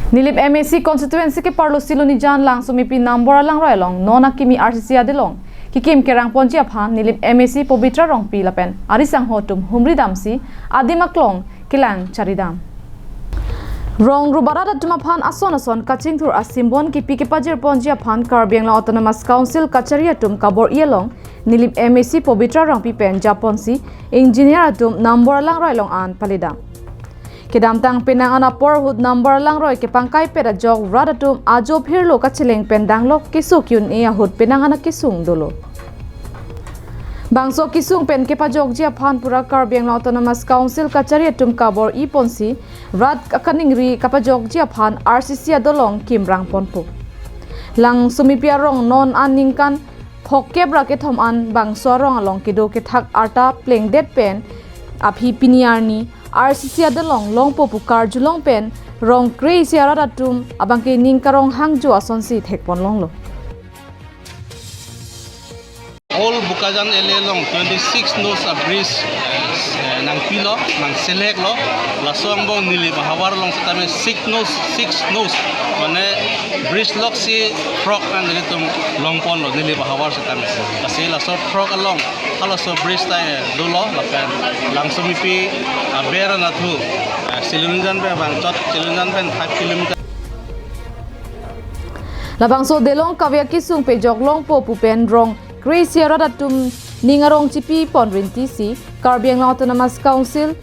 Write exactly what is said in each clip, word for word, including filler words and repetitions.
Nilip M A C constituency keparlo Silonijan Langsomipi Nambor Alangroi along non akimi R C C adolong kekim kerang ponji aphan Nilip M A C Pabitra Rongpi lapen ari sangho atum humri damsi adim aklong kelang charidam. Rong rubarat atum aphan ason ason kachingthur a-symbol kipi kepajir ponji aphan Karbi Anglong Autonomous Council kachari atum kabor-i along Nilip M A C Pabitra Rongpi pen japonsi engineer atum Nambor Alangroi along an palidam. Kedamtang penang an apor ahut Nambor Alangroi kepangkai pet ajok rat atum ajo phirlo kacheleng pen danglok keso ki-un-e ahut penang an akesung dolo. Bangso kesung pen kepajokji aphan pura Karbi Anglong Autonomous Council kachari atum kabor-i ponsi rat akaningri kapajokji aphan R C C adolong kimrang ponpo. Langsomipi arong non aningkan phokep ra kethom an bangso arong along kedo kethak arta plengdet pen aphi pini arni R C C adolong longpo pu karjulong pen rong kre-isi arat atum abangke ning karong hangjo asonsi thekpon longlo. All Bokajan L A along twenty-six nose a-bridge, eh, nangpilo, nang select lo, laso angbong Nilip ahavar along setame six nose, six nose, mane bridge loksi throk an nelitum longponlo Nilip ahavar setame. Lasi laso throk along halaso bridge ta, eh, dolo lapen Langsomipi aber anatthu, eh, Silonijan pen bangchot, Silonijan pen five kilometer. Labangso delong kave akesung pejok longpo pu pen rong kre-isi arat atum ning arong chipi pon rintisi Karbi Anglong Autonomous Council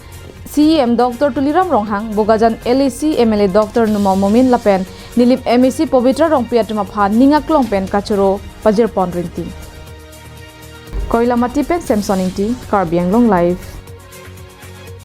C E M Doctor Tuliram Ronghang, Bokajan L A C M L A Doctor Numal Momin lapen Nilip M A C Pabitra Rongpi atum aphan ning aklong pen kachoro pajir pon rinti. Koilamati pen Samson Ingti, Karbi Anglong Live.